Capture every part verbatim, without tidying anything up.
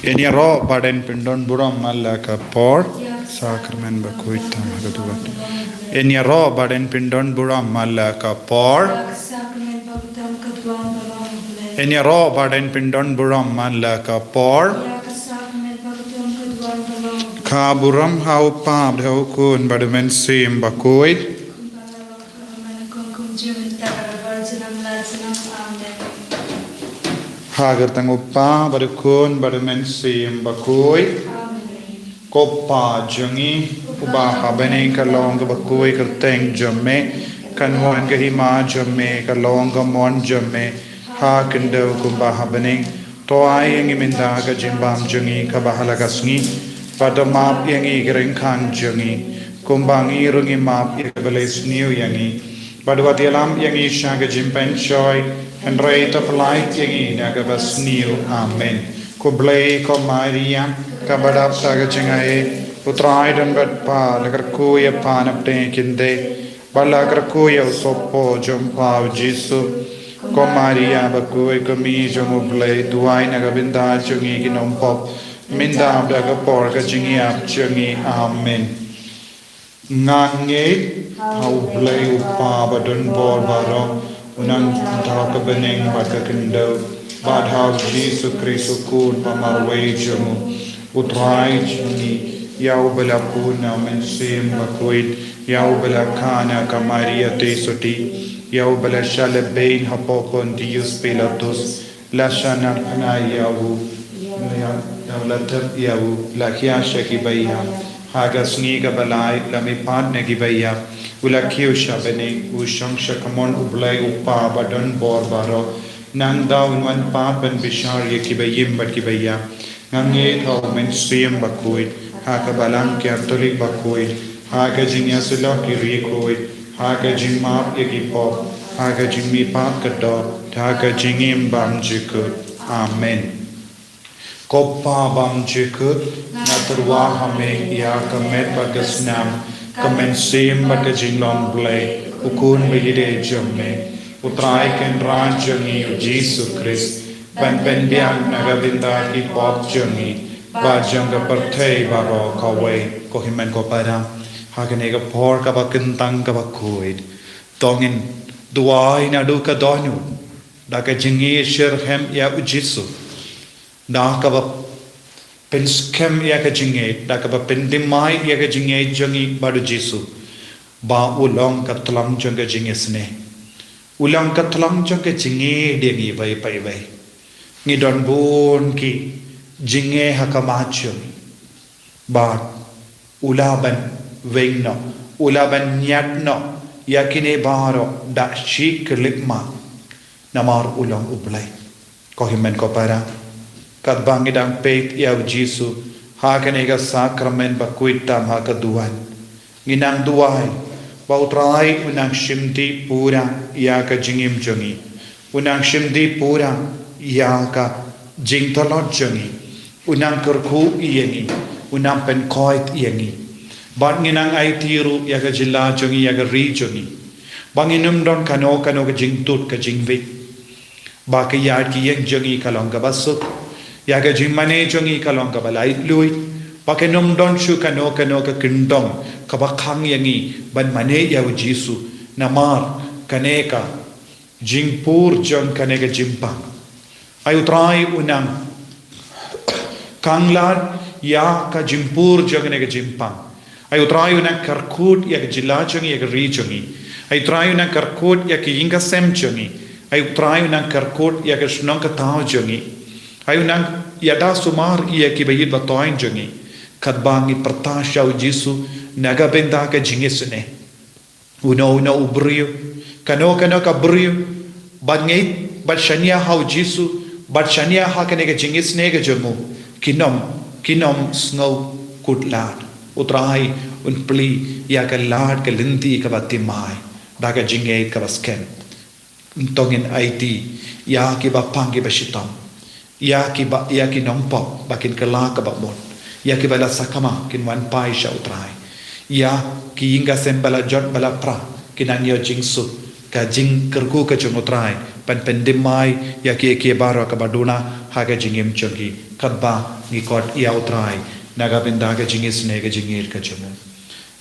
Yn ïaroh bad yn pyndon burom man la ka por. Sakramen bakhuid tam ha ka duwan. Yn ïaroh bad yn pyndon burom man la ka por. Yn ïaroh bad yn pyndon burom man la ka por. Ka burom ha u Kpa bad ha u Khun bad u Mynsiem Bakhuid. Ha ka kyrteng u Kpa bad u Khun bad u Mynsiem Bakhuid. Ko Pa jong ngi uba ha bneng, ka long kaba khuid ka kyrteng jong me, kan wan ka hima jong me, ka long ka mon jong me ha khyndew kumba ha bneng. To ai ïa ngi mynta ka jingbam jong ngi kaba ha la ka sngi, bad to map ïa ngi ki ryngkang jong ngi, kumba ngi ruh ngi map ïa kiba leh sniew ïa ngi. Bad wat ïalam ïa ngi sha ka jingpynshoi, hynrei to pyllait ïa ngi na kaba sniew. Amen. Ko Blei, ko Maria kaba dap da ka jingaiei, u Trai u don bad pha. La kyrkhu ïa pha na pdeng ki khyndai, bad la kyrkhu ïa u sohpop jong pha u Jisu. Ko Maria bakhuid, ko Mei jong u Blei, duwai na ka bynta jong ngi ki nongpop, mynta bad ha ka por ka jingïap jong ngi. Amen. Nga ngeit ha u Blei u Kpa ba don bor baroh, u nongthaw ka bneng bad ka khyndew, bad ha u Jisu Khrist u Khun ba marwei jong u, u Trai jong ngi, ïa uba la pun na u Mynsiem Bakhuid, ïa uba la kha na ka Maria te sotti, ïa uba la shah lehbeiñ hapoh Pontius Pilatus, la shah naduh ïa u, la, la, la tep ïa u, la hiar sha kiba ïap, ha ka sngi kaba lai la mihpat na kiba ïap, u la kiew sha bneng, u shong sha kamon u Blei u Kpa ba don bor baroh. Nangta un wan pat ban bishar ïa kiba im bad kiba ïap. Nga ngeit ha u Mynsiem Bakhuid, ha ka Balang Katholik bakhuid, ha ka jingïasyllok ki riewkhuid, ha ka jingmap ïa ki pop, ha ka jingmihpat ka doh, ha ka jingim bymjukut. Amen. Ko Pa bymjukut, nga tyrwa ha me ïa ka met bad ka snam ka Mynsiem bad ka jinglong Blei, u Khun baïadei jong me, u Trai Kynrad jong ngi u Jisu Khrist, ban pynbiang na ka bynta ki pop jong ngi bad jong ka pyrthei baroh kawei. Ko hynmen ko para, ha kane ka por kaba kyntang kaba khuid, to ngin duwai naduh ka dohnud da ka jingïashitrhem ïa u Jisu, da kaba pynskhem ïa ka jingngeit, da kaba pynthymmai ïa ka jingngeit jong ngi bad u Jisu, ba u long ka tlang jong ka jingisynei, u long ka tlang jong ka jingngeit ïa ngi iwei pa iwei. Ngi don bun ki jingngeit ha khmat jong ngi, bad u lah ban weng noh, u lah ban ñiad noh ïa kine baroh da shi khyllipmat, namar u long u Blei. Ko hynmen ko para, katba ngi dang peit ïa u Jisu ha kane ka sakramen bakhuid tam ha ka duwan, ngi nang duwai ba u Trai u nang shimti pura ïa ka jingim jong ngi, u nang shimti pura ïa ka jingtlot jong ngi, u nang kyrkhu ïa ngi, u nang pynkhuid ïa ngi. Bad ngi nang aiti ruh ïa ka jylla jong ngi, ïa ka ri jong ngi, ba ngin ym don kano kano ka jingtud ka jingwit, ba ka ïaid ka ïeng jong ngi ka long kaba suk, ïa ka jingmane jong ngi ka long kaba laitluid, ba kan ym don shuh kano kano ka kyndong kaba khang ïa ngi ban mane ïa u Jisu, namar kane ka jingpur jong kane ka jingpang. Ai u Trai u nang khang lad ïa ka jingpur jong kane ka jingpang. Ai u Trai u nang kyrkhu ïa ka jylla jong ngi, ïa ka ri jong ngi. Ai u Trai u nang kyrkhu ïa ka ïing ka sem jong ngi. Ai u Trai u nang kyrkhu ïa ka shnong ka thaw jong ngi. Ai u nang ïada sumar ïa kiba ïeit ba thoiñ jong ngi, katba ngi pyrta sha u Jisu na ka bynta ka jingisynei. Uno uno u briew, kano kano ka briew, bad ngeit bad shaniah ha u Jisu, bad shaniah ha kane ka jingisynei ka jong u, kin ym, kin ym sngew kut lad. U Trai un plie ïa ka lad ka lynti kaba thymmai da ka jingngeit kaba skhem. To ngin aiti ïa kiba pang kiba shitom, ïa kiba, ïa ki nongpop ba kin kylla kaba mut, ïa kiba la sakma kin wan phai sha u Trai, ïa ki ïing ka sem ba la jot ba la pra kin nang ïoh jingsuk, ka jingkyrkhu ka jong U Trai ban pyndem mai ïa kiei kiei baroh kaba duna ha ka jingim jong ngi. Katba ngi khot ïa U Trai na ka bynta ka jingisynei ka jingïeit ka jong u.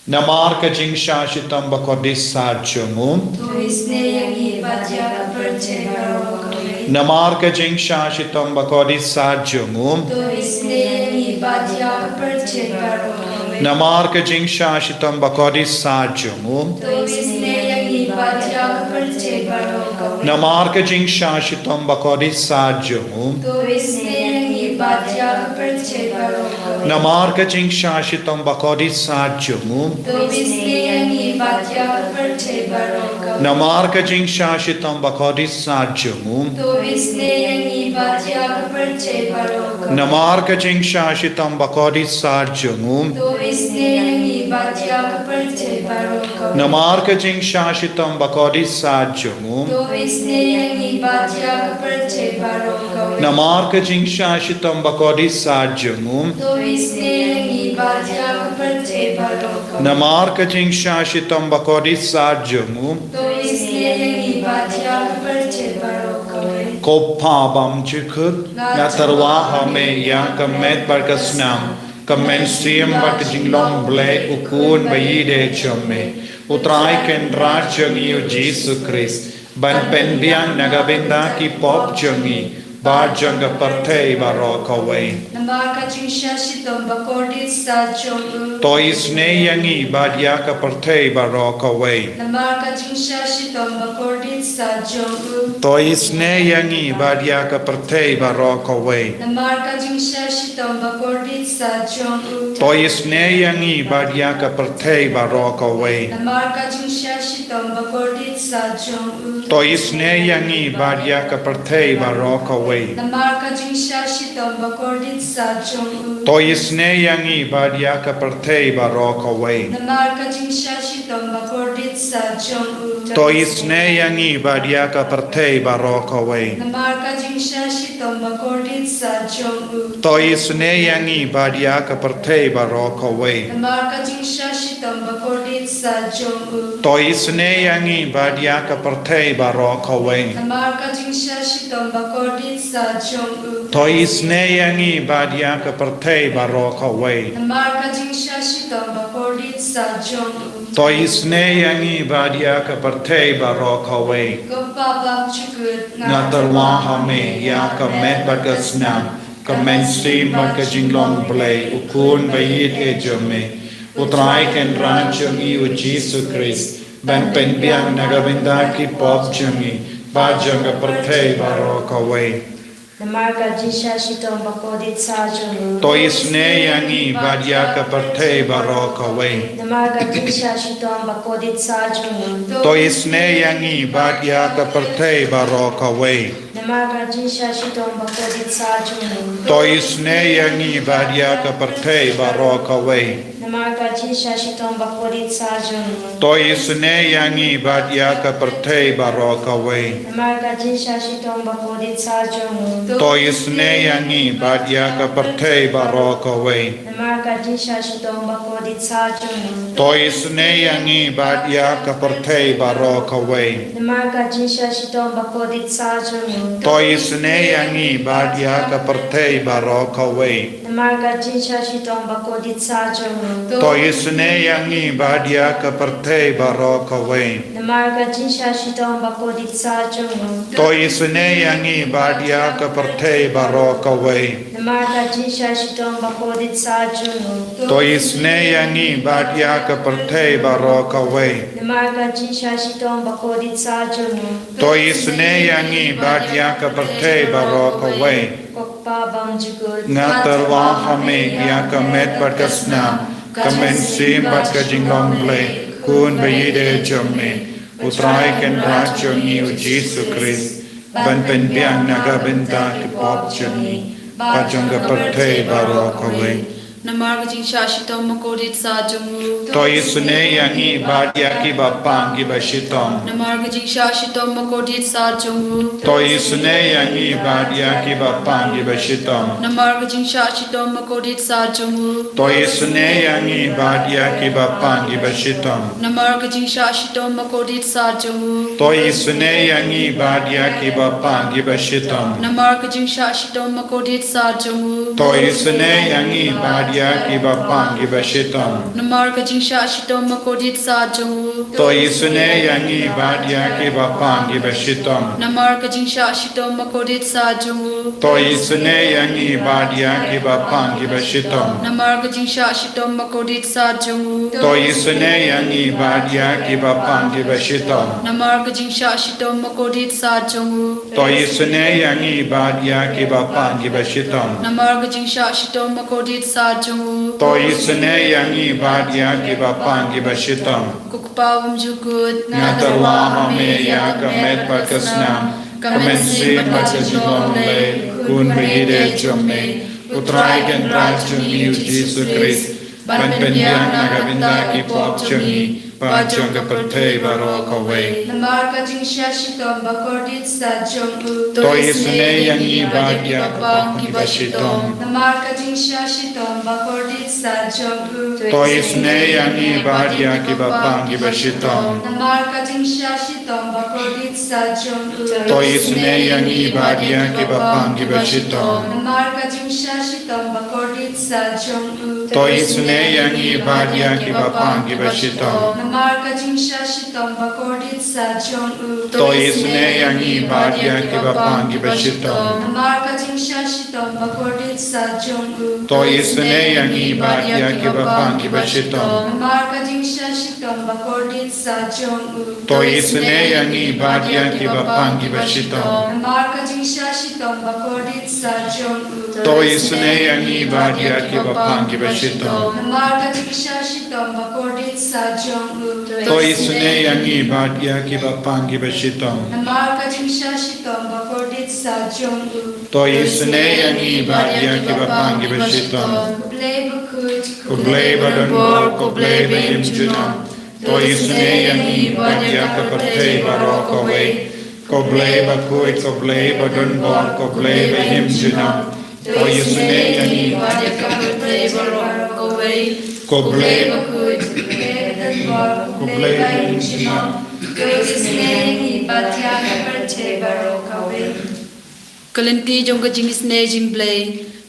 Namar ka jingshah shitom bakordit sah jong u. To isynei ïa ngi bad ïa ka pyrthei baroh kawei. Namar ka jingshah shitom bakordit sah jong u. To isynei ïa ngi bad ïa ka pyrthei baroh kawei. Namar ka jingshah shitom bakordit sah jong u. To isynei ïa ngi bad ïa ka pyrthei baroh kawei. Namar ka jingshah shitom bakordit sah jong u. To isynei ïa ngi bad ïa ka pyrthei baroh kawei. Namar ka jingshah shitom bakordit sah jong u. To isynei ïa ngi bad ïa ka pyrthei baroh kawei. Namar ka jingshah shitom bakordit sah jong u. To isynei ïa ngi bad ïa ka pyrthei baroh kawei. Namar ka jingshah shitom bakordit sah jong u. To isynei ïa ngi bad ïa ka pyrthei baroh kawei. Namar ka jingshah shitom bakordit sah jong u. To isynei ïa ngi bad ïa ka pyrthei baroh kawei. Namar ka jingshah shitom bakordit sah jong u. To isynei ïa ngi bad ïa ka pyrthei baroh kawei. Namar ka jingshah shitom bakordit sah jong u. To isynei ïa ngi bad ïa ka pyrthei baroh kawei. Ko Pa bymjukut, nga tyrwa ha me ïa ka met bad ka snam, ka mynsiem bad ka jinglong Blei u Khun baïeit jong me, U Trai Kynrad jong ngi U Jisu Khrist, ban pynbiang na ka bynta ki pop jong ngi bad jong ka pyrthei baroh kawei. Namar ka jingshah shitom bakordit sah jong u. To isynei ïa ngi bad ïa ka pyrthei baroh kawei. Namar ka jingshah shitom bakordit sah jong u. To isynei ïa ngi bad ïa ka pyrthei baroh kawei. Namar ka jingshah shitom bakordit sah jong u. To isynei ïa ngi bad ïa ka pyrthei baroh kawei. Namar ka jingshah shitom bakordit sah jong u. To isynei ïa ngi bad ïa ka pyrthei baroh kawei. Namar ka jingshah shitom bakordit sah jong u. To isynei ïa ngi bad ïa ka pyrthei baroh kawei. Namar ka jingshah shitom bakordit sah jong u. To isynei ïa ngi bad ïa ka pyrthei baroh kawei. Namar ka jingshah shitom bakordit sah jong u. To isynei ïa ngi bad ïa ka pyrthei baroh kawei. Namar ka jingshah shitom bakordit sah jong u. To isynei ïa ngi bad ïa ka pyrthei baroh kawei. Namar ka jingshah shitom bakordit sah jong u. To isynei ïa ngi bad ïa ka pyrthei baroh kawei. Namar ka jingshah shitom bakordit sah jong u. To isynei ïa ngi bad ïa ka pyrthei baroh kawei. Ko Pa bymjukut, nga tyrwa ha me ïa ka met bad ka snam, ka mynsiem bad ka jinglong Blei u Khun baïeit jong me, U Trai Kynrad jong ngi U Jisu Khrist, ban pynbiang na ka bynta ki pop jong ngi bad jong ka pyrthei baroh kawei. Namar ka jingshah shitom bakordit sah jong u. To isynei ïa ngi bad ïa ka pyrthei baroh kawei. Namar ka jingshah shitom bakordit sah jong u. To isynei ïa ngi bad ïa ka pyrthei baroh kawei. Namar ka jingshah shitom bakordit sah jong u. To isynei ïa ngi bad ïa ka pyrthei baroh kawei. Namar ka jingshah shitom bakordit sah jong u. To isynei ïa ngi bad ïa ka pyrthei baroh kawei. Namar ka jingshah shitom bakordit sah jong u. To isynei ïa ngi bad ïa ka pyrthei baroh kawei. Namar ka jingshah shitom bakordit sah jong u. To isynei ïa ngi bad ïa ka pyrthei baroh kawei. Namar ka jingshah shitom bakordit sah jong u. To isynei ïa ngi bad ïa ka pyrthei baroh kawei. Namar ka jingshah shitom bakordit sah jong u. To isynei ïa ngi bad ïa ka pyrthei baroh kawei. Namar ka jingshah shitom bakordit sah jong u. To isynei ïa ngi bad ïa ka pyrthei baroh kawei. Namar ka jingshah shitom bakordit sah jong u. To isynei ïa ngi bad ïa ka pyrthei baroh kawei. Namar ka jingshah shitom bakordit sah jong u. To isynei ïa ngi bad ïa ka pyrthei baroh kawei. Ko Pa bymjukut, nga tyrwa ha me ïa ka met bad ka snam, ka mynsiem bad ka jinglong Blei u Khun baïeit jong me, U Trai Kynrad jong ngi U Jisu Khrist, ban pynbiang na ka bynta ki pop jong ngi bad jong ka pyrthei baroh kawei. Namar ka jingshah shitom bakordit sat jong u. To isynei ïa ngi bad ïa kiba pang kiba shitom. Namar ka jingshah shitom bakordit sat jong u. To isynei ïa ngi bad ïa kiba pang kiba shitom. Namar ka jingshah shitom bakordit sat jong u. To isynei ïa ngi bad ïa kiba pang kiba shitom. Namar ka jingshah shitom bakordit sat jong u. To isynei ïa ngi bad ïa kiba pang kiba shitom. Namar ka jingshah shitom bakordit sat jong u. To isynei ïa ngi bad ïa kiba pang kiba shitom. Namar ka jingshah shitom bakordit sat jong u. To isynei ïa ngi bad ïa kiba pang kiba shitom. Namar ka jingshah shitom bakordit sat jong u. To isynei ïa ngi bad ïa kiba pang kiba shitom. Namar ka jingshah shitom bakordit sat jong u. To isynei ïa ngi bad ïa kiba pang kiba shitom. Namar ka jingshah shitom bakordit sat jong u. To isynei ïa ngi bad ïa kiba pang kiba shitom. Namar ka jingshah shitom bakordit sat jong u. To isynei ïa ngi bad ïa kiba pang kiba shitom. Ko Kpa bymjukut, nga tyrwa ha me ïa ka met bad ka snam, ka mynsiem bad ka jinglong lei, khun ba ïeit jong me, U Trai Kynrad jong ngi U Jisu Khrist, ban pynbiang na ka bynta ki pop jong ngi bad jong ka pyrthei baroh kawei. Namar ka jingshah shitom bakordit sat jong u. To isynei ïa ngi bad ïa kiba pang kiba shitom. Namar ka jingshah shitom bakordit sat jong u. To isynei ïa ngi bad ïa kiba pang kiba shitom. Namar ka jingshah shitom bakordit sat jong u. To isynei ïa ngi bad ïa kiba pang kiba shitom. Namar ka jingshah shitom bakordit sat jong u. To isynei ïa ngi bad ïa kiba pang kiba shitom. Namar ka jingshah shitom bakordit sat jong u. To isynei ïa ngi bad ïa kiba pang kiba shitom. Namar ka jingshah shitom bakordit sat jong u. To isynei ïa ngi bad ïa kiba pang kiba shitom. Namar ka jingshah shitom bakordit sat jong u. To isynei ïa ngi bad ïa kiba pang kiba shitom. Namar ka jingshah shitom bakordit sat jong u. To isynei ïa ngi bad ïa kiba pang kiba shitom. Namar ka jingshah shitom bakordit sat jong u. To isynei ïa ngi bad ïa kiba pang kiba shitom. Namar ka jingshah shitom bakordit sat jong u. To isynei ïa ngi bad ïa kiba pang kiba shitom. Ko Blei bakhuid, ko Blei badonbor, ko Blei baïem junom. To isynei ïa ngi bad ïa ka pyrthei baroh kawei. Ko Blei bakhuid, ko Blei badonbor, ko Blei baïem junom. To isynei ïa ngi bad ïa ka pyrthei baroh kawei. Ko Blei bakhuid, ko Blei badonbor, ko Blei baïem junom. To isynei ïa ngi bad ïa ka pyrthei baroh kawei. Ka lynti jong ka jingisynei jong U Blei.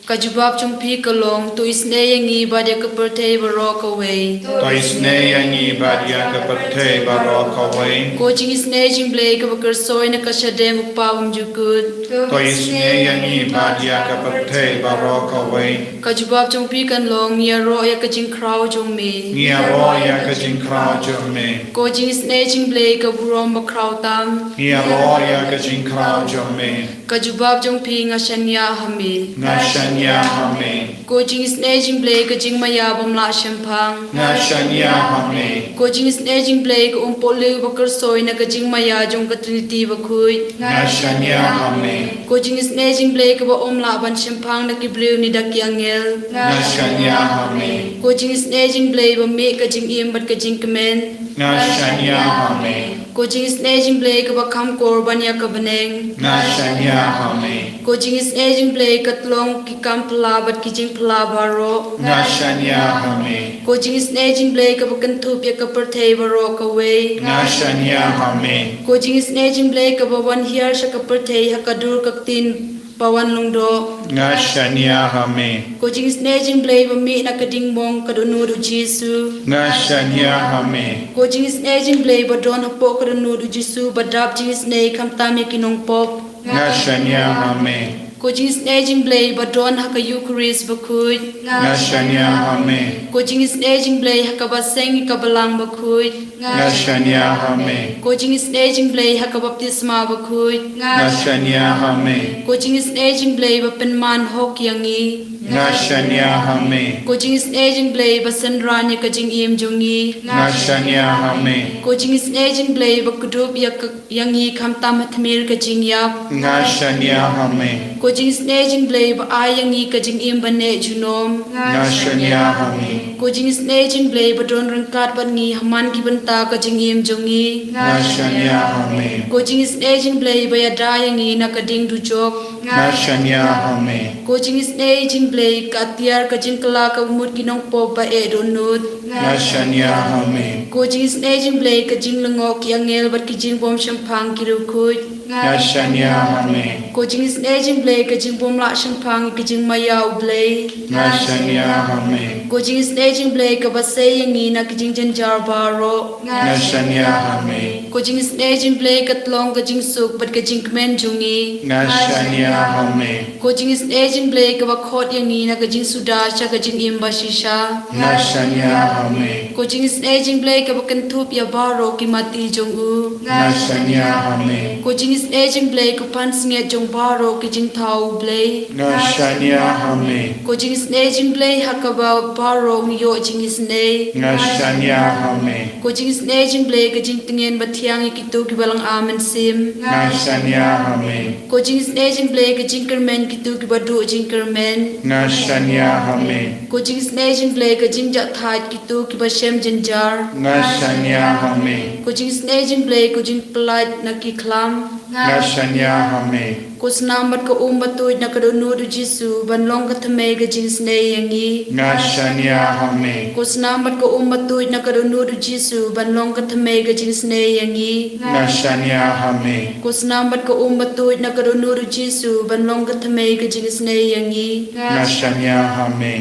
Ka jubab jong phi ka long, to isynei ïa ngi bad ïa ka pyrthei baroh kawei. To isynei ïa ngi bad ïa ka pyrthei baroh kawei. Ko jingisynei jong U Blei kaba kyrsoi na ka shadem U Kpa bymjukut. To isynei ïa ngi bad ïa ka pyrthei baroh kawei. Ka jubab jong phi kan long, ngi ïaroh ïa ka jingkhraw jong me. Ngi ïaroh ïa ka jingkhraw jong me. Ko jingisynei jong U Blei ka burom bakhraw tam. Ngi ïaroh ïa ka jingkhraw jong me. Ka jubab jong phi nga shaniah ha me. Nga shaniah ha me. Ko jingisynei jong U Blei ka jingmaïa bym lah shemphang. Nga shaniah ha me. Ko jingisynei jong U Blei ka umpohliew ba kyrsoi na ka jingmaïa jong ka Trinity bakhuid. Nga shaniah ha me. Ko jingisynei jong U Blei kaba ym lah ban shemphang da ki briew ne da ki angel. Nga shaniah ha me. Ko jingisynei jong U Blei ba mih ka jingim bad ka jingkmen. Nga shaniah ha me. Ko jingisynei jong U Blei kaba kham kor ban ïa ka bneng. Nga shaniah ha me. Ko jingisynei jong U Blei ka tlong ki kam phylla bad ki jingphylla baroh. Nga shaniah ha me. Ko jingisynei jong U Blei kaba kynthup ïa ka pyrthei baroh kawei. Nga shaniah ha me. Ko jingisynei jong U Blei kaba wan hiar sha ka pyrthei ha ka dur ka ktien ba wan lyngdoh. Nga shaniah ha me. Ko jingisynei jong U Blei ba mih na ka dingmong ka dohnud U Jisu. Nga shaniah ha me. Ko jingisynei jong U Blei ba don hapoh ka dohnud U Jisu ba dap jingisynei khamtam ïa ki nongpop. Nga shaniah ha me. Ko jingisynei jong U Blei ba don ha ka Eukharist bakhuid. Nga shaniah ha me. Ko jingisynei jong U Blei ha kaba seng ïa ka balang bakhuid. Nga shaniah ha me. Ko jingisynei jong U Blei ha ka baptisma bakhuid. Nga shaniah ha me. Ko jingisynei jong U Blei ba pynman hok ïa ngi. Nga shaniah ha me. Ko jingisynei jong U Blei ba synran ïa ka jingim jong ngi. Nga shaniah ha me. Ko jingisynei jong U Blei ba kdup ïa ka, ïa ngi khamtam ha tmier ka jingïap. Nga shaniah ha me. Ko jingisynei jong U Blei ba ai ïa ngi ka jingim ban neh junom. Nga shaniah ha me. Ko jingisynei jong U Blei ba don ryngkat bad ngi ha man ki bynta ka jingim jong ngi. Nga shaniah ha me. Ko jingisynei jong U Blei ba ïada ïa ngi na ka ding dujok. Nga shaniah ha me. Ko jingisynei jong U Blei ka atiar ka jingkylla kaba mut ki nongpop ba eh dohnud. Nga shaniah ha me. Ko jingisynei jong U Blei ka jinglyngngoh ki angel bad ki jingbym shemphang ki riewkhuid. Nga shaniah ha me. Ko jingisynei jong U Blei ka jingbym lah shemphang ïa ka jingmaïa U Blei. Nga shaniah ha me. Ko jingisynei jong U Blei kaba sei ïa ngi na ki jingjynjar baroh. Nga shaniah ha me. Ko jingisynei jong U Blei ka tyllong ka jingsuk bad ka jingkmen jong ngi. Nga shaniah ha me. Ko jingisynei jong U Blei kaba khot ïa ngi na ka jingsuda sha ka jingim bashisha. Nga shaniah ha me. Ko jingisynei jong U Blei kaba kynthup ïa baroh ki mati jong u. Nga shaniah ha me. Ko jingisynei jong U Blei ka pansngiat jong baroh ki jingthaw U Blei. Nga shaniah ha me. Ko jingisynei jong U Blei ha kaba baroh ngi ïoh jingisynei. Nga shaniah ha me. Ko jingisynei jong U Blei ka jingtngen ba thiang ïa kito kiba lynga mynsiem. Nga shaniah ha me. Ko jingisynei jong U Blei ka jingkyrmen kito kiba duh jingkyrmen. Nga shaniah ha me. Ko jingisynei jong U Blei ka jingjahthait kito kiba shem jynjar. Nga shaniah ha me. Ko jingisynei jong U Blei ka jingpyllait na ki khlam. Nga shaniah ha me. Ko snam bad ka um ba tuid na ka dohnud U Jisu ban long ka thymmei ka jingisynei ïa ngi. Nga shaniah ha me. Ko snam bad ka um ba tuid na ka dohnud U Jisu ban long ka thymmei ka jingisynei ïa ngi. Nga shaniah ha me. Ko snam bad ka um ba tuid na ka dohnud U Jisu ban long ka thymmei ka jingisynei ïa ngi. Nga shaniah ha me.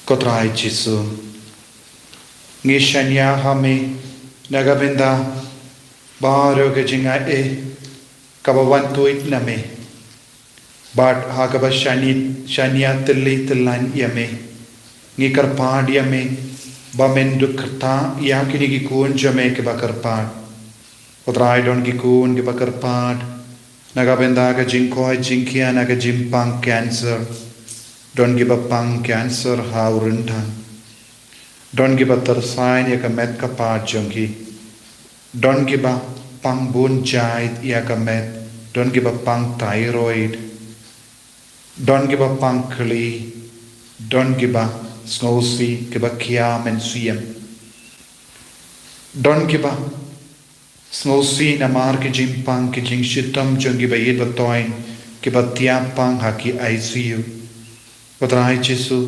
Ko Trai Jisu, ngi shaniah ha me na ka bynta baroh ka jingai kaba wan tuid na me. Bad ha kaba shaniah, shaniah tylli tyllan ïa me, ngi kyrpad ïa me ba men dup kyrta ïa kine ki khun jong me kiba kyrpad. Ko Trai, don ki khun kiba kyrpad na ka bynta ka jingkoit jingkhiah na ka jingpang cancer. Don kiba pang cancer ha u ryntan. Don kiba tyrsain ïa ka met ka phad jong ki. Don kiba pang bun jait ïa ka met. Don kiba pang thyroid. Don kiba pang kli. Don kiba sngewsih, kiba khia mynsiem. Don kiba sngewsih namar ki jingpang ki jingshitom jong kiba ïeit ba toiñ, kiba thiah pang ha ki I C U. Ko Trai Jisu,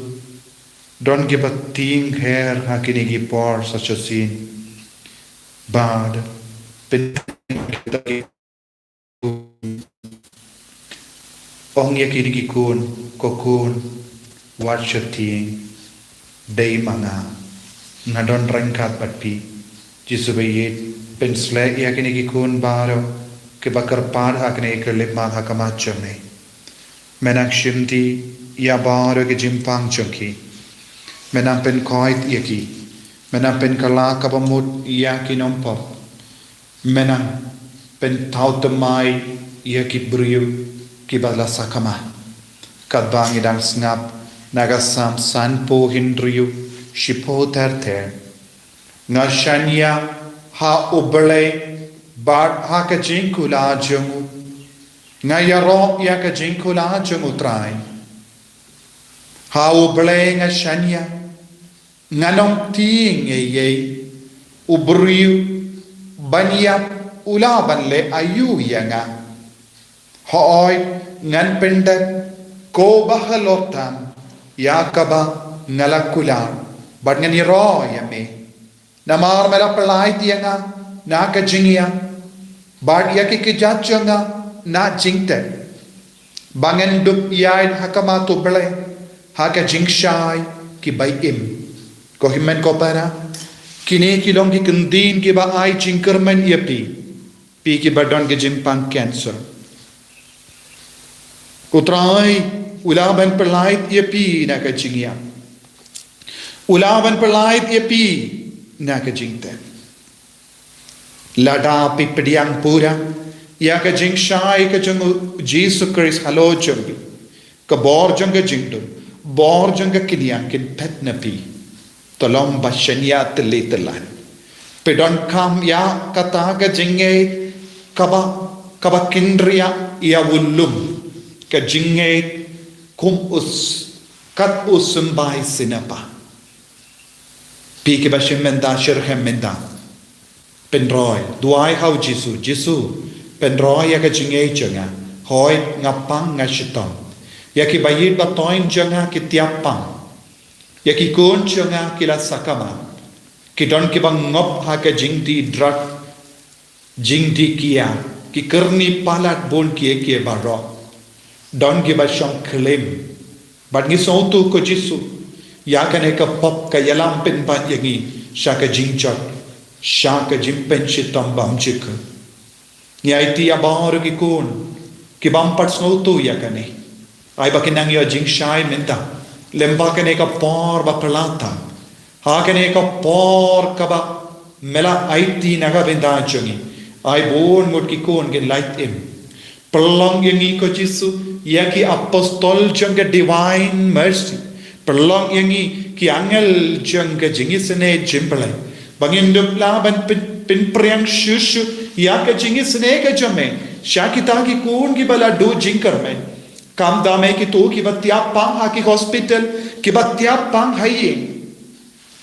don kiba tieng her ha kine ki por sa shisien. Bad pyn Ong ïa kine ki khun, ko khun, wat shatieng, dei ma nga, nga don ryngkat bad phi. Jisu ba ïeit, pynsleh ïa kine ki khun baroh kiba kyrpad ha kane ka lipmat ha khmat jong me. Men nang shimti ïa baroh ki jingpang jong ki. Men nang pynkoit ïa ki. Men nang pynkylla kaba mut ïa ki nongpop. Men nang pynthaw thymmai ïa ki briew kiba la sakma. Katba ngi dang sngap na ka Salm sanphew hynriew, shiphew ter ter. Nga shaniah ha U Blei bad ha ka jingkular jong u. Nga ïaroh ïa ka jingkular jong U Trai. Ha U Blei nga shaniah. Ngan ong tieng ei ei, u briew ban ïap u lah ban leh aïu ïa nga. Hooid, ngan pyndep ko ba halor tam ïa kaba nga la kular, bad ngan ïaroh ïa me. Namar me la pyllait ïa nga na ka jingïap, bad ïa ki kjat jong nga na jingtep. Ba ngan dup ïaid ha khmat U Blei ha ka jingshai ki bai im. Ko hynmen ko para, kine ki long ki kyntien kiba ai jingkyrmen ïa phi, phi kiba don ki jingpang cancer. U Trai u lah ban pyllait ïa phi na ka jingïap. U lah ban pyllait ïa phi na ka jingtep. Lada phi pdiang pura ïa ka jingshai ka jong U Jisu Khrist halor jong phi, ka bor jong ka jingdup, bor jong ka kyndiang kin phet na phi. To long ba shaniah tylli tyllan. Phi donkam ïa kata ka jingngeit kaba, kaba kynriah ïa u lum ka jingngeit kum u s-, kat u symbai siniapa. Phi kiba shim mynta, shitrhem mynta. Pynroi, duwai ha u Jisu, Jisu, pynroi ïa ka jingngeit jong nga, hooid nga pang nga shitom. Ïa ki ba ïeit ba toiñ jong nga ki tiap pang. Ïa ki khun jong nga ki la sakma. Ki don kiba ngop ha ka jingdih drug, jingdih kia, ki kyrni palat bun kiei kiei baroh. Don kiba shong klim. Bad ngi sngewthuh ko Jisu, ïa kane ka pop ka ïalam pynban ïa ngi sha ka jingjot, sha ka jingpynshitom bymjukut. Ngi aiti ïa baroh ki khun ki bym pat sngewthuh ïa kane. Ai ba kin nang ïoh jingshai mynta lyngba kane ka por ba phylla tam. Ha kane ka por kaba me la aiti na ka bynta jong ngi. Ai bun ngut ki khun kin lait im. Pynlong ïa ngi ko Jisu ïa ki apostol jong ka Divine Mercy. Pynlong ïa ngi ki angel jong ka jingisynei jong U Blei. Ba ngin dup lah ban pyn, pynpriang shuh shuh ïa ka jingisynei ka jong me sha kita ki khun kiba la duh jingkyrmen. Kumta me, kito kiba tiap pang ha ki hospital, kiba tiap pang ha ïing.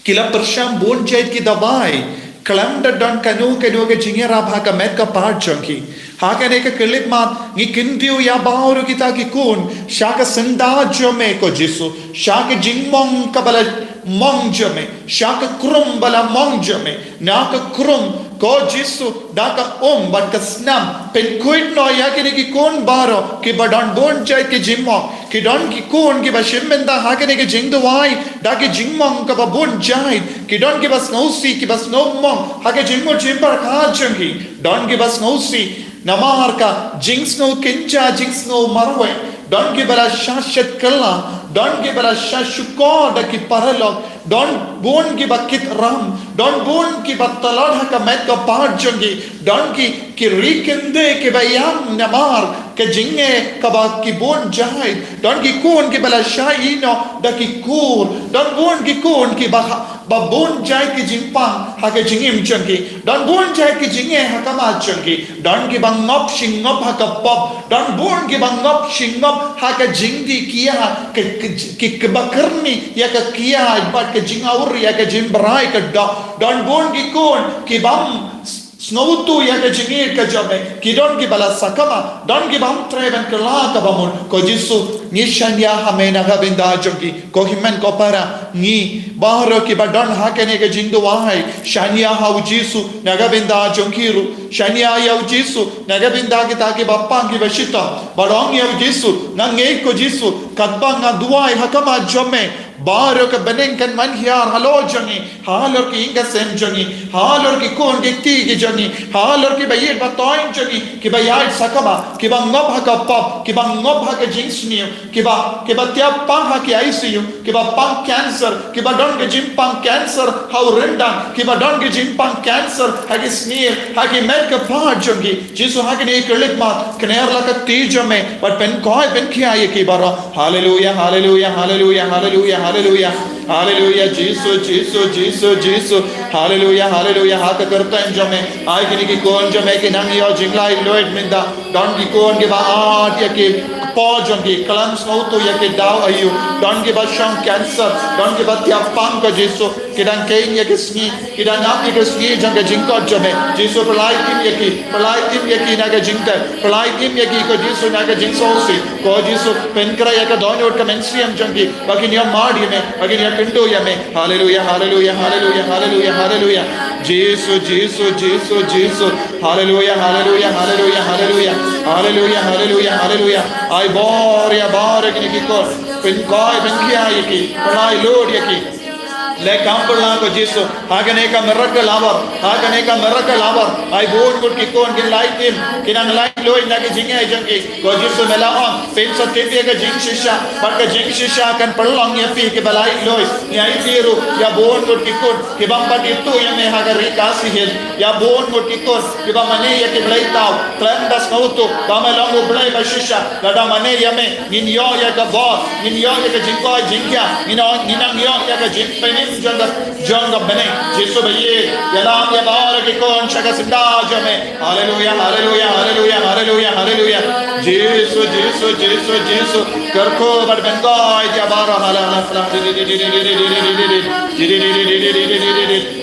Ki la pyrshang bun jait ki dawai khlem da don kano kano ka jingïarap ha ka met ka phad jong ki. Ha kane ka khyllipmat ngi kyntiew ïa baroh kita ki khun sha ka syndah jong me ko Jisu, sha ka jingmong kaba la mong jong me, sha ka krum ba la mong jong me, na ka krum ko Jisu, da ka um bad ka snam pynkhuid noh ïa kine ki khun baroh kiba don bun jait ki jingmong. Ki don ki khun kiba shim bynta ha kane ka jingduwai da ki jingmong kaba bun jait. Ki don kiba sngewsih, kiba sngewmong ha ka jingmut jingpyrkhat jong ki. Don kiba sngewsih namar ka jingsngew kynja, jingsngew marwei. Don kiba la shah shet kylla, don kiba la shah shukor da ki paralok. Don bun kiba kit ram, don bun kiba tlot ha ka met ka phad jong ki, don ki, ki ri kyndit kiba ïam namar ka jingeh kaba ki bun jait, don ki khun kiba la shah ïehnoh da ki kur, don bun ki khun kiba ha, ba bun jait ki jingpang ha ka jingim jong ki, don bun jait ki jingeh ha ka met jong ki. Don kiba ngop shi ngop ha ka pop, don bun kiba ngop shi ngop ha ka jingdih kia, ki, ki, ki, kiba kyrni ïa ka kia bad ka jingawria, ka jingbrai ka doh. Don bun ki khun kibym s-, sngewthuh ïa ka jingïeit ka jong me, ki don kiba la sakma, don kibym treh ban kylla kaba mut. Ko Jisu, ngi shaniah ha me na ka bynta jong ki. Ko hynmen ko para, ngi baroh kiba don ha kane ka jingduwai, shaniah ha u Jisu na ka bynta jong ki ruh. Shaniah ïa u Jisu na ka bynta kita kiba pang kiba shitom. Bad ong ïa u Jisu, nga ngeit ko Jisu, katba nga duwai ha ka met jong me, baroh ka bneng kan wan hiar halor jong ngi, halor ki ïing ki sem jong ngi, halor ki khun ki kti ki jong ngi, halor kiba ïeit ba toiñ jong ngi, kiba ïaid sakma, kiba ngop ha ka pop, kiba ngop ha ka jingsniew, kiba, kiba tiap pang ha ki I C U, kiba pang cancer, kiba don ka jingpang cancer ha u ryndang, kiba don ka jingpang cancer ha ki snier, ha ki met ka phad jong ki. Jisu, ha kane ka khyllipmat, kner la ka kti jong me bad pynkhuid pynkhia ïa ki baroh. Haleluia, haleluia, haleluia, haleluia, haleluia. Haleluia, Jisu, Jisu, Jisu, Jisu. Haleluia, haleluia, ha ka kyrteng jong me. Ai kine ki khun jong me kin nang ïoh jinglaitluid mynta. Don ki khun kiba ïeit ïa ki kpoh jong ki, khlem sngewthuh ïa ki daw aïu. Don kiba shong cancer, don kiba tiap pang ko Jisu. Ki dang kheiñ ïa ki sngi, ki dang ap ïa ki sngi jong ka jingkoit jong me. Jisu, pyllait im ïa ki, pyllait im ïa ki na ka jingtep, pyllait im ïa ki ko Jisu na ka jingsngewsih. Ko Jisu, pynkhreh ïa ka dohnud ka mynsiem jong ki, ba kin ïoh mad ïa me, ba kin ïoh kynduh ïa me. Haleluia, haleluia, haleluia, haleluia, haleluia. Jisu, Jisu, Jisu, Jisu. Haleluia, haleluia, haleluia, haleluia. Haleluia, haleluia, haleluia. Ai bor ïa baroh kine ki khun. Pynkhuid pynkhia ïa ki, pyllait lut ïa ki. Leh kam pyrshah ko Jisu, ha kane ka miracle hour, ha kane ka miracle hour. Ai bun ngut ki khun kin lait im, kin nang laitluid na ki jingeh jong ki. Ko Jisu, me la ong, phin sa tip ïa ka jingshisha, bad ka jingshisha kan pynlong ïa phi kiba laitluid. Ngi aiti ruh ïa bun ngut ki khun kibym pat ithuh ïa me ha ka Ri Khasi Hills. Ïa bun ngut ki khun kiba mane ïa ki blei thaw, khlem da sngewthuh ba me long U Blei ba shisha. Lada mane ïa me, ngin ïoh ïa ka bor, ngin ïoh ïa ka jingkoit jingkhiah, ngin ïoh, ngin nang ïoh ïa ka jingpynim jong ka, jong ka bneng. Jisu ba ïeit, ïalam ïa baroh ki khun sha ka syndah jong me. Haleluia, haleluia, haleluia, haleluia, haleluia. Jisu, Jisu, Jisu, Jisu. Kyrkhu bad pynkhuid ïa baroh. Hala, hala, hala.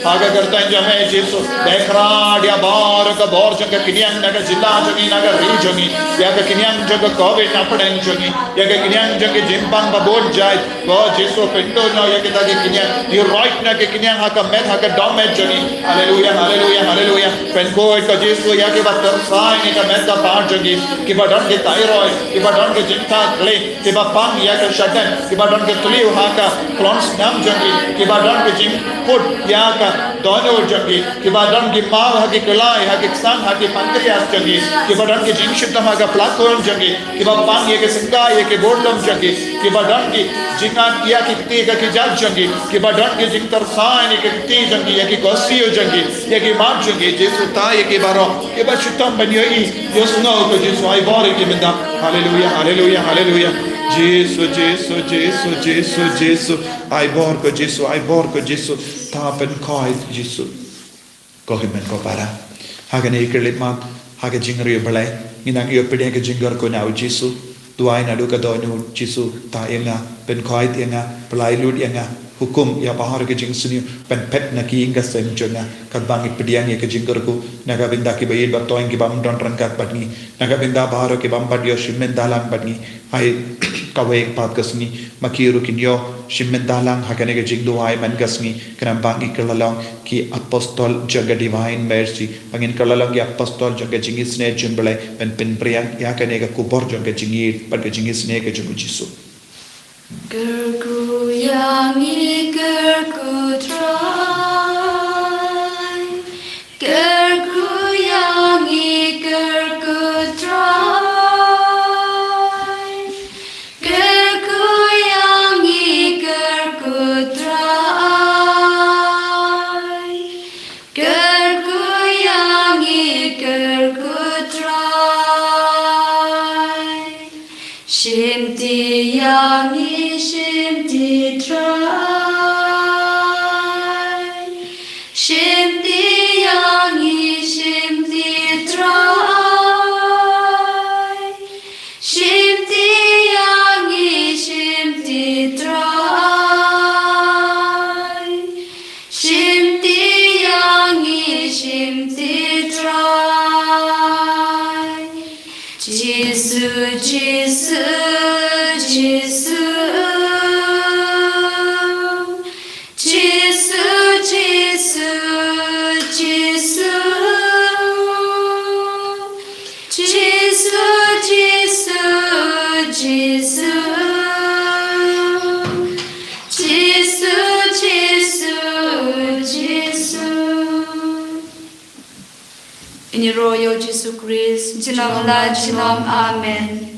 Ha ka kyrteng jong me Jisu. Dei khrat ïa baroh ka bor jong ka kynïang na ka jylla jong ngi, na ka ri jong ngi. Ïa ka kynïang jong ka covid na pdeng jong ngi. Ïa ka kynïang jong ka jingpang ba bun jait. Ko Jisu, pynduh noh ïa kita ki kynïang. Ïaroit noh ki kynïang ha ka met, ha ka dohmed jong ngi. Haleluya, haleluya, haleluya. Pynkhuid ko Jisu ïa kiba tyrsai ïa ka met ka par jong ngi. Kiba don ki thyroid, kiba don ki jingthaw khlieh, kiba pang ïa ka shadem, kiba don ki thliew ha ka khlong snem jong ngi, kiba don ki jingput ïa ka dohnud jong ngi, kiba don ki maw ha ki khlai, ha ki ksang, ha ki pancreas jong ngi, kiba don ki jingshitom ha ka plakun jong ngi, kiba pang ïa ki syngkai, ïa ki burlum jong ngi, kiba don ki jingat ïa ki kti ka ki jait jong ngi, kiba don ki jingtyrsai ïa ki kti jong ngi, ïa ki korsiew jong ngi, ïa ki map jong ngi, Jisu, thaw ïa ki baroh, kiba shitom ban ïohi, ïohsngew ko Jisu, ai bor ïa ki mynta. Haleluya, haleluya, haleluya. Jisu, Jisu, Jisu, Jisu, Jisu. Ai bor ko Jisu, ai bor ko Jisu. Thaw, pynkhuid Jisu. Ko hynmen ko para. Ha kane ka khyllipmat, ha ka jingriewblei, ngi nang ïoh pdiang ka jingkyrkhu na u Jisu. Duwai naduh ka dohnud, Jisu, thaw ïa nga, pynkhuid ïa nga, pynlait lut ïa nga, hukum ïa baroh ki jingsniew, pynphet na ki ïing ka sem jong nga, katba ngi pdiang ïa ka jingkyrkhu, na ka bynta kiba ïeit ba toiñ, kibym don ryngkat bad ngi, na ka bynta baroh kibym pat ïoh shim bynta lang bad ngi, ha kawei pat ka sngi, ma ki ruh kin ïoh shim bynta lang ha kane ka jingduwai man ka sngi, khnang ba ngi kylla long ki apostol jong ka Divine Mercy, ba ngin kylla long ki apostol jong ka jingisynei jong u Blei, ban pynpriang ïa kane ka khubor jong ka jingïeit bad ka jingisynei ka jong u Jisu. Kyrkhu ïa ngi, kyrkhu Trai. Kyrkhu ïa ngi, kyrkhu Trai. Kyrkhu ïa ngi, kyrkhu Trai. Kyrkhu ïa ngi, kyrkhu Trai. Shimti ïa ngi, shimti Trai. Shimti ïa ngi, shimti Trai. Shimti ïa ngi, shimti Trai. Shimti ïa ngi, shimti Trai. Jisu, Jisu, Jisu. Jisu, Jisu, Jisu. Jisu, Jisu, Jisu. Jisu, Jisu, Jisu. Ngi ïaroh ïa u Jisu Khrist, junom la junom. Amen.